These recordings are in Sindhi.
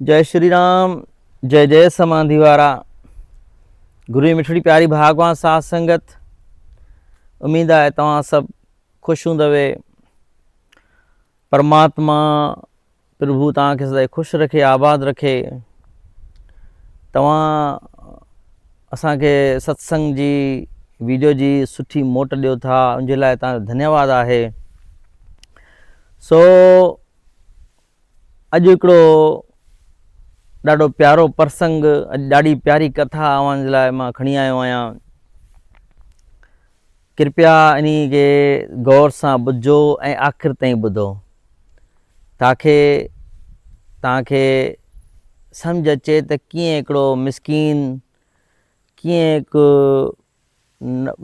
جئي شري رام جئي جئي سمانڌي وارا گرو جي مٺڙي پياري ڀاڳوان ساڌ سنگت اميد آهي توهان سڀ خوش هوندوي پرماتما پرڀو توهان کي سدائين خوش رکي آباد رکي توهان اسان کي ستسنگ جي ويڊيو جي سٺي موٽ ڏيو ٿا ان جي لاء توهان جو ڌنيواد آهي سو اڄ هڪڙو ڏاڍو پيارو پرسنگ اڄ ڏاڍي پياري ڪٿا اوهان جي لاء مان کڻي آيو آهيان ڪرپيا انهي کي غور سان ٻڌجو ۽ آخر تائين ٻڌو تاکي توهان کي سمجھ اچي ته ڪيئن هڪڙو مسڪين ڪيئن هڪ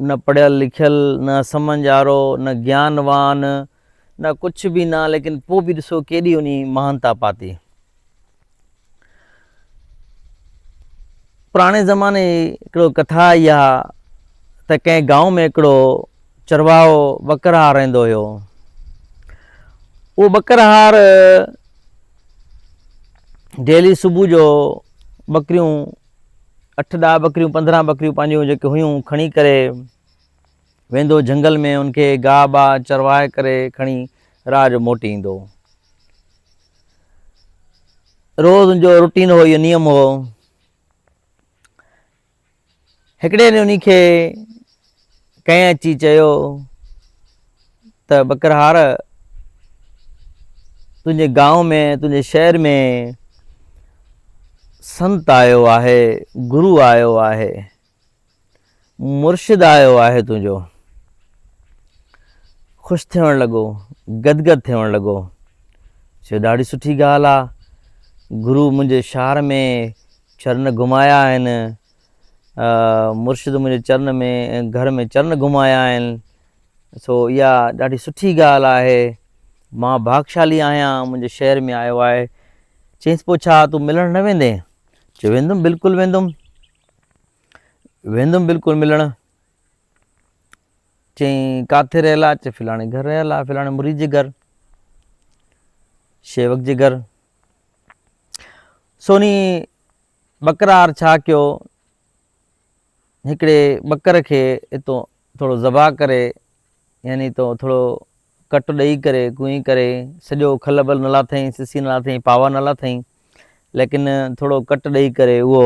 نه پڙهيل لکيل، نه سمجهه وارو، نه گيان وان، نه ڪجهه به نه ليڪن پوء به ڏسو ڪيڏي انهي مهانتا پاتي. پراڻي زماني جي هڪڙو ڪٿا اها ته ڪنهن گائون ۾ هڪڙو چرواهو ٻڪرهار رهندو هيو. اهو ٻڪرهار ڊيلي صبح جو ٻڪريون اٺ ڏاهه ٻڪريون 15 ٻڪريون پنهنجون جيڪي هيون کڻي ڪري ويندو جهنگل ۾ ان کي گاهه باهه چروائي ڪري کڻي رات جو موٽي ايندو روز ان جو روٽين هو اهو نيم هو هڪڙي ڏينهن انهي کي ڪنهن اچي چيو ته ٻڪرهار تنهنجي گانء ۾ تنهنجي شهر ۾ سنت آيو آهي گرو آيو آهي مرشد آيو آهي تنهنجو خوش ٿيڻ لڳو گدگد ٿيڻ لڳو چيو ڏاڍي سٺي ڳالهه آ گرو منهنجي شهر ۾ چرن گهمايا آهن مرشد منهنجي چرن ۾ گهر ۾ چرن گهمايا آهن سو اها ڏاڍي سٺي ڳالهه آهي مان ڀاڳشالي آهيان منهنجي شهر ۾ آيو آهي چيس پوء ڇا تون ملڻ نه ويندين چيو ويندم بلڪل ويندم ويندم بلڪل ملڻ چيائين ڪاٿي رهيل آ چي فلاڻي گهر رهيل آ فلاڻي مريد جي گهر شيوڪ جي گهر سوني ٻڪرار ڇا ڪيو هڪڙي ٻڪر کي اتو ٿورو ذبح ڪري يعني تو ٿورو ڪٽ ڏئي ڪري ڪوئي ڪري سڄو کل بل نه لاٿائين سسي نه لاٿائين پاوا نه لاٿائين ليڪن ٿورو ڪٽ ڏئي ڪري اهو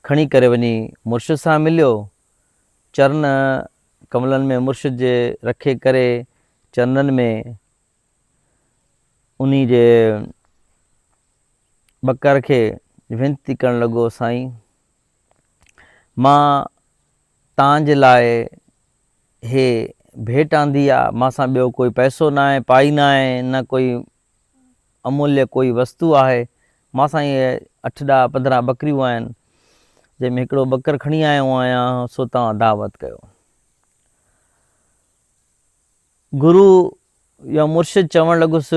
کڻي ڪري وڃي مرشد سان مليو چرن ڪملن ۾ مرشد جي رکي ڪري چرنن ۾ انهي جي ٻڪر کي وينتي ڪرڻ لڳو، سائين! مان تان جي لاء هي ڀيٽ آندي آ، مان سان ٻيو ڪوئي پئسو ناهي، پائي ناهي، نه ڪوئي اموليه ڪوئي وستو آهي، مان سان اهي اٺ ڏهه 15 ٻڪريون آهن، جنهن ۾ هڪڙو ٻڪر کڻي آيو آهيان، سو توهان دعوت ڪيو. گرو يا مرشد چوڻ لڳس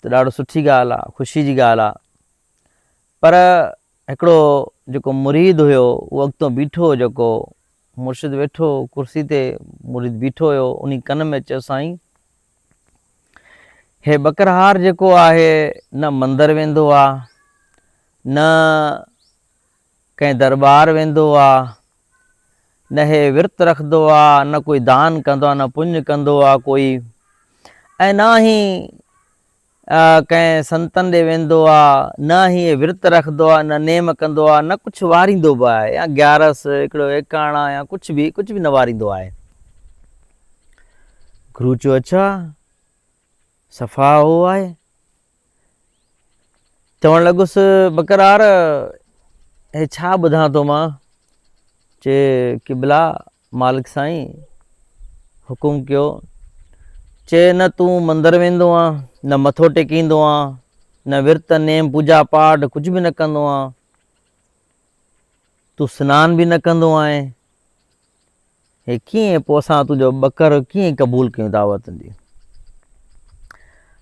ته ڏاڍو سٺي ڳالهه آ، خوشي جي ڳالهه آ، پر هڪڙو جيڪو مريد هيو اهو اڳتو بيٺو هو، جيڪو مرشد ويٺو هو ڪرسي تي، مريد بيٺو هيو، انهي ڪن ۾ چيو سائين هي ٻڪرهار جيڪو آهي نه مندر ويندو آ، نه ڪنهن درٻار ويندو آ، نه هي ورت رکندو آ، نه ڪوئي دان ڪندو آ، نه پڃ ڪندو آ ڪوئي ۽ نه هي ڪنهن سنتن ڏي ويندو آ، نه هي ورت رکندو آ، نه نيم ڪندو آ، نه ڪجهه واريندو به آهي يا گيارس، هڪڙو ايڪاڻا يا ڪجهه به ڪجهه به نه واريندو آهي. گرو چيو اڇا صفا هو آهي. چوڻ لڳس، ٻڪرار، هي ڇا ٻڌان ٿو مان؟ چي، قبلا، مالڪ سائين، حڪم ڪيو. چي، نه تون مندر ويندو آن، نه مٿو ٽيڪيندو آن، نه ورت نيم پوڄا پاٺ ڪجهه به نه ڪندو آن، تون سنان به نه ڪندو آهين. هي ڪيئن پوء اسان تنهنجو ٻڪر ڪيئن قبول ڪيون دعوت تنهنجي.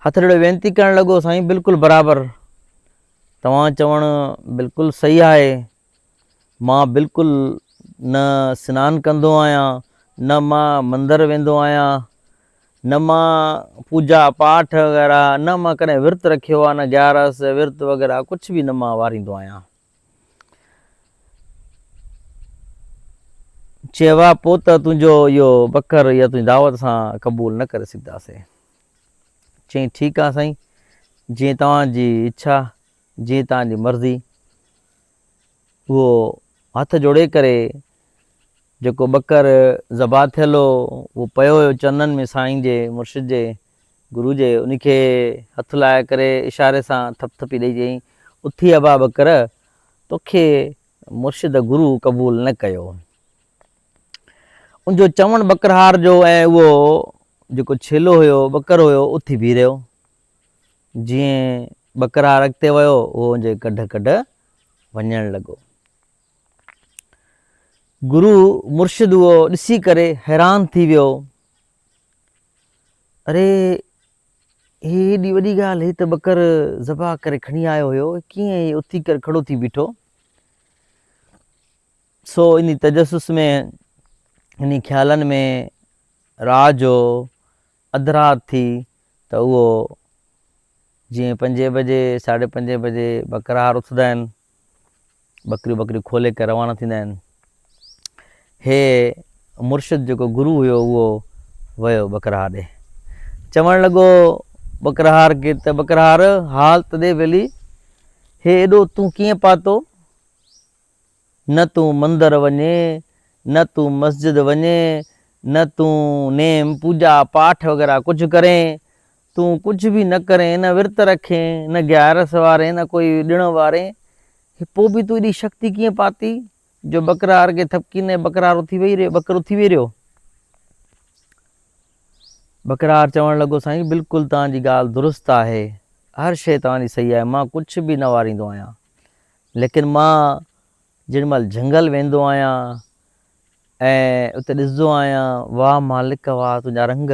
هٿ جوڙي وينتي ڪرڻ لڳو سائين بلڪل برابر توهان چوڻ بلڪل صحيح آهي مان بلڪل نه سنان ڪندو آهيان نه مان مندر ويندو آهيان نه مان پوڄا پاٺ وغيره نه مان ڪڏهن ورت رکيو آهي نه گيارس ورت وغيره ڪجهه به نه مان واريندو آهيان. چيو آ پوء ته تنهنجو اهو ٻڪر يا تنهنجي دعوت اسان قبول نه ڪري سگهنداسين. چيائين ٺيڪ آ سائين جيئن توهان جي اڇا جيئن توهان جي مرضي. اهو هٿ جوڙي ڪري جيڪو ٻڪر ذبح ٿيل هو اهو پيو هيو چرنن ۾ سائين جي مرشد جي گرو جي ان کي هٿ لائي ڪري اشاري سان ٿپٿپي ڏئي چيائين اٿي ابا ٻڪر توکي مرشد گرو قبول نه ڪيو. ان جو چوڻ ٻڪرهار جو ۽ اهو جيڪو ڇيلو هيو ٻڪر هيو اٿي بيهي رهيو. جيئن ٻڪرهار اڳتي ويو اهو ان جي ڪڍ ڪڍ وڃڻ لڳو. گرو مرشد اهو ڏسي ڪري حيران ٿي ويو. اري هي ايڏي وڏي ڳالهه هي ته ٻڪر ذبح ڪري کڻي آيو هيو ڪيئن هي اٿي ڪري کڙو ٿي بيٺو. سو انهي تجسس ۾ انهي خيالن ۾ رات جو اڌ رات ٿي ته اهو جيئن پنجين بجي ساڍي پنجين بجي ٻڪرار اٿندا آهن ٻڪريون ٻڪريون کولي ڪري روانا ٿيندا آهن. هي مرشد جيڪو گرو هيو اهو ويو ٻڪرهار ڏي. چوڻ لڳو ٻڪرهار کي ته ٻڪرهار حال ته ڏي ڀلي هي ايڏو تون ڪيئن پاتو؟ نه تون مندر وڃين، نه تون مسجد وڃين، نه تون نيم پوڄا پاٺ وغيره ڪجهه ڪرين، تون ڪجهه به نه ڪرين، نه ورت رکين، نه گيارس وارين، نه ڪوئي ڏڻ وارين، پوء به تون ايڏي شڪتي ڪيئن پاتي جو ٻڪرار کي ٿپڪيندين ٻڪرار اٿي ويهي رهيو، ٻڪر اٿي ويهي رهيو. ٻڪرار چوڻ لڳو سائين بلڪل توهان جي ڳالهه درست آهي، هر شيء توهان جي صحيح آهي، مان ڪجهه به نه واريندو آهيان، ليڪن مان جيڏي مهل جهنگل ويندو آهيان ۽ اتي ڏسندو آهيان واهه مالڪ واهه تنهنجا رنگ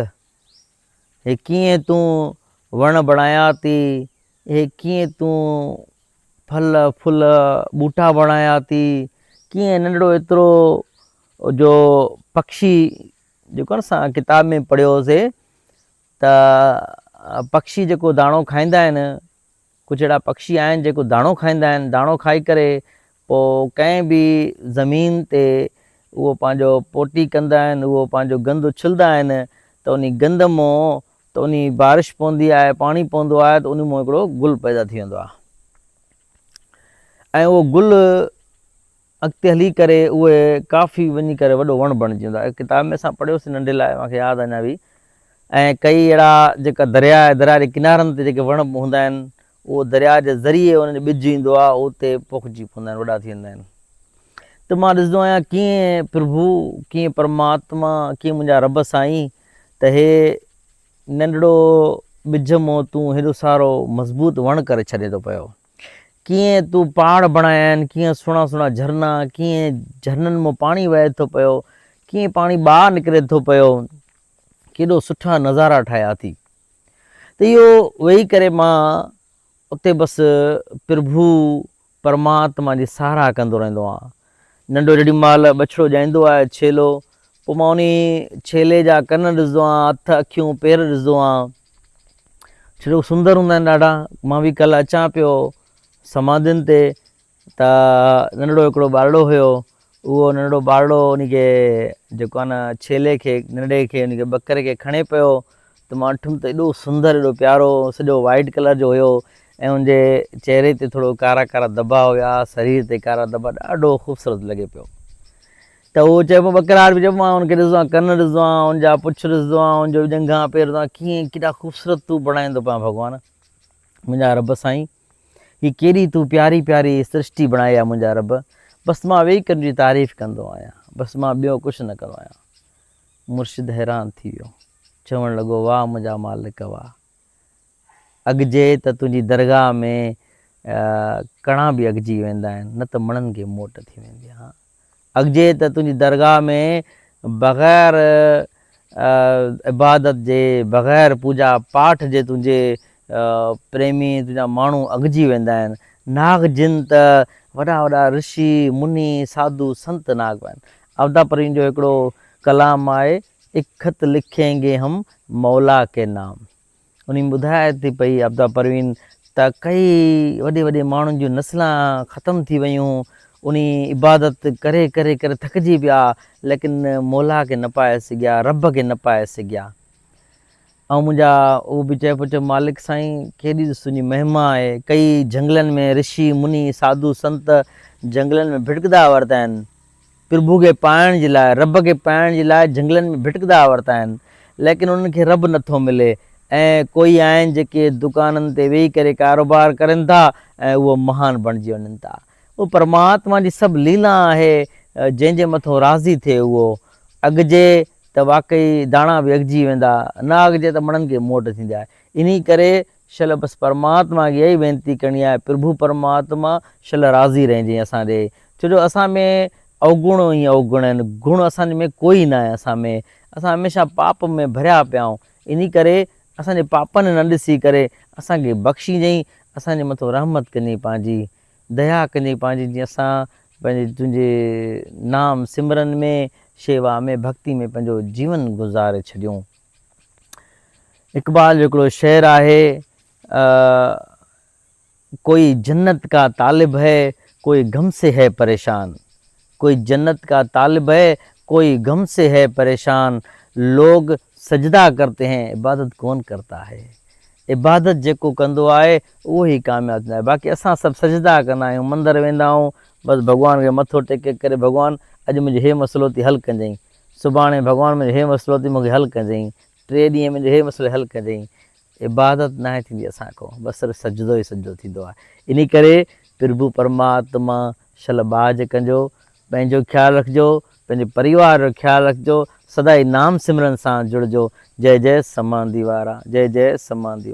هي ڪيئن تون وڻ بڻايا ٿي هي ڪيئن تون ڦل ڦل ٻوٽا بڻايا ٿي ڪيئن ننڍڙو ايترو جو پکشي جيڪو آهي نه اسان ڪتاب ۾ پڙهيو هوسي ته پکشي جيڪو داڻو کائيندا آهن ڪجهه اهڙا پکشي آهن جيڪو داڻو کائيندا آهن، داڻو کائي ڪري پوء ڪنهن به زمين تي اهو پنهنجو پوٽي ڪندا آهن، اهو پنهنجو گند اڇلدا آهن ته انهي گند مون ته انهي بارش پوندي آهي، پاڻي پوندو آهي ته انهي مون هڪڙو گل پيدا ٿي ويندو آهي ۽ اهو گل اڳتي هلي ڪري اهي ڪافي وڃي ڪري وڏو وڻ بڻجي ويندو آهي. ڪتاب ۾ اسان پڙهيوسين ننڍي لاء مان کي ياد اڃا به ۽ ڪئي اهڙا جيڪا درياء آهي درياء جي ڪنارن تي جيڪي وڻ هوندا آهن اهو درياء جي ذريعي انهن جو ٻج ايندو آهي اهو اتي پوکجي پوندا آهن وڏا ٿي ويندا آهن ته مان ڏسندو آهيان ڪيئن پرڀو ڪيئن پرماتما ڪيئن منهنجا رب سائين ته هي ننڍڙو ٻج مون تون هيڏو سارو مضبوط وڻ ڪري ڇڏي ٿو پيو. ڪيئن تون پهاڙ بڻايا آهن، ڪيئن سهڻا سهڻا جهرنا، ڪيئن جهرنن مان پاڻي وهي ٿو پيو، ڪيئن پاڻي ٻاهر نڪري ٿو پيو، ڪيڏو سٺا نظارا ٺاهيا اٿئي. ته اهو ويهي ڪري مان اتي بس پرڀو پرماتما جي ساراهه ڪندو رهندو آهيان. ننڍو جيڏي مهل ٻڇڙو ڄائيندو آهي، ڇيلو، پوء مان انهي ڇيلي جا ڪن ڏسندو آهيان، هٿ، اکيون، پير ڏسندو آهيان. ڇيلو سندر هوندا آهن ڏاڍا. مان به ڪلهه اچان پيو سماڌين تي ته ننڍڙو هڪڙو ٻارڙو هيو، اهو ننڍڙو ٻارڙو انهي کي جيڪو آهي نه ڇيلي کي ننڍڙي کي انهي کي ٻڪري کي کڻي پيو ته مان ڏٺم ته ايڏو سندر ايڏو پيارو سڄو وائيٽ ڪلر جو هيو ۽ ان جي چهري تي ٿورو ڪارا ڪارا دٻا هيا سرير تي ڪارا دٻا ڏاڍو خوبصورت لڳي پيو ته اهو چئي پيو ٻڪرار به چئي پيو مان ان کي ڏسندو آهيان ڪن ڏسندو آهيان ان جا پڇ ڏسندو آهيان ان جو ڄنگهان پير ڏسندو آهيان ڪيئن ڪيڏا خوبصورت تون بڻائيندو پيا ڀڳوان منهنجا رب سائين هي ڪيڏي تون پياري پياري سرشٽي بڻائي آهي منهنجا رب بس مان ويهي ڪري ان جي تعريف ڪندو آهيان بس مان ٻيو ڪجهه نه ڪندو آهيان مرشد حيران ٿي ويو. چوڻ لڳو، واهه منهنجا مالڪ واهه! اڳجي ته تنهنجي درگاهه ۾ ڪڻا به اڳجي ويندا آهن، نه ته مڻن کي موٽ ٿي ويندي آهي. اڳجي ته تنهنجي درگاهه ۾ بغير عبادت جي، بغير پوڄا پاٺ جي تنهنجي پريمي، تنهنجا ماڻهو اڳجي ويندا آهن. ناگ جن ته وڏا وڏا رشي، مني، ساڌو، سنت ناگ آهن. عبدا پرين جو هڪڙو ڪلام آهي. اڪ خط لکين گي هم مولا ڪي نام. انهي ۾ ٻڌائي ٿي پئي عابده پروين ته ڪئي وڏي وڏي ماڻهن جون نسلان ختم ٿي ويون انهي عبادت ڪري ڪري ڪري ٿڪجي پيا ليڪن مولا کي نه پائي سگهيا رب کي نه پائي سگهيا ۽ منهنجا اهو به چئي پيو چئي مالڪ سائين ڪيڏي ته تنهنجي مهما آهي ڪئي جهنگلن ۾ رشي مني ساڌو سنت جهنگلن ۾ ڀٽڪندا ورتا آهن پرڀو کي پائڻ جي لاء، رب کي پائڻ جي لاء جهنگلن ۾ ڀٽڪندا ورتا آهن، ليڪن انهن کي رب نٿو ملي ۽ ڪوئي آهن جيڪي دڪانن تي ويهي ڪري ڪاروبار ڪرين ٿا ۽ اهو مهان بڻجي وڃن ٿا. اهو پرماتما جي سڀ ليلا آهي، جنهن جي مٿو راضي ٿئي اهو اڳجي ته واقعي داڻا به اڳجي ويندا، نه اڳجي ته مڻن کي موٽ ٿيندي آهي. انهي ڪري شل بس پرماتما کي اها ئي وينتي ڪرڻي آهي پرڀو پرماتما شل راضي رهجين اسان ڏي ڇو جو اسان ۾ اوگڻ ئي اوگڻ آهن گڻ اسان ۾ ڪوئي ناهي اسان ۾ اسان هميشه پاپ ۾ ڀريا پيا آهيون انهي ڪري اسان جي پاپن نه ڏسي ڪري اسان کي بخشيجئين اسان جي مٿو رحمت ڪجئين پنهنجي ديا ڪجئين پنهنجي جيئن اسان پنهنجي تنهنجي نام سمرن ۾ شيوا ۾ ڀڳتي ۾ پنهنجو جيون گذاري ڇڏيون. اقبال جو هڪڙو شعر آهي ڪوئي جنت ڪا طالب هي ڪوئي غم سي هي پريشان ڪوئي جنت ڪا طالب هي ڪوئي غم سي هي پريشان لوگ سجدا ڪرتي هين عبادت ڪون ڪرتا هي عبادت جيڪو ڪندو آهي اهو ئي ڪامياب ٿيندو آهي باقي اسان سڀ سجدا ڪندا آهيون مندر ويندا آهيون بس ڀڳوان کي مٿو ٽيڪي ڪري ڀڳوان اڄ منهنجو هي مسئلو ٿي حل ڪجئين سڀاڻي ڀڳوان منهنجو هي مسئلو اٿئي مون کي حل ڪجئين، ٽي ڏينهن منهنجو هي مسئلو حل ڪجئين. عبادت ناهي ٿيندي اسان کان، بس صرف سجدو ئي سجدو ٿيندو آهي. انهي ڪري پرڀو پرماتما شل ٻاجهه ڪنجو، پنهنجو خيال رکجو، پنهنجي پريوار جو خيال رکجو، سدائين نام سمرن سان جڙجو. جئه جئه سماندي وارا، جئه جئه سماندي.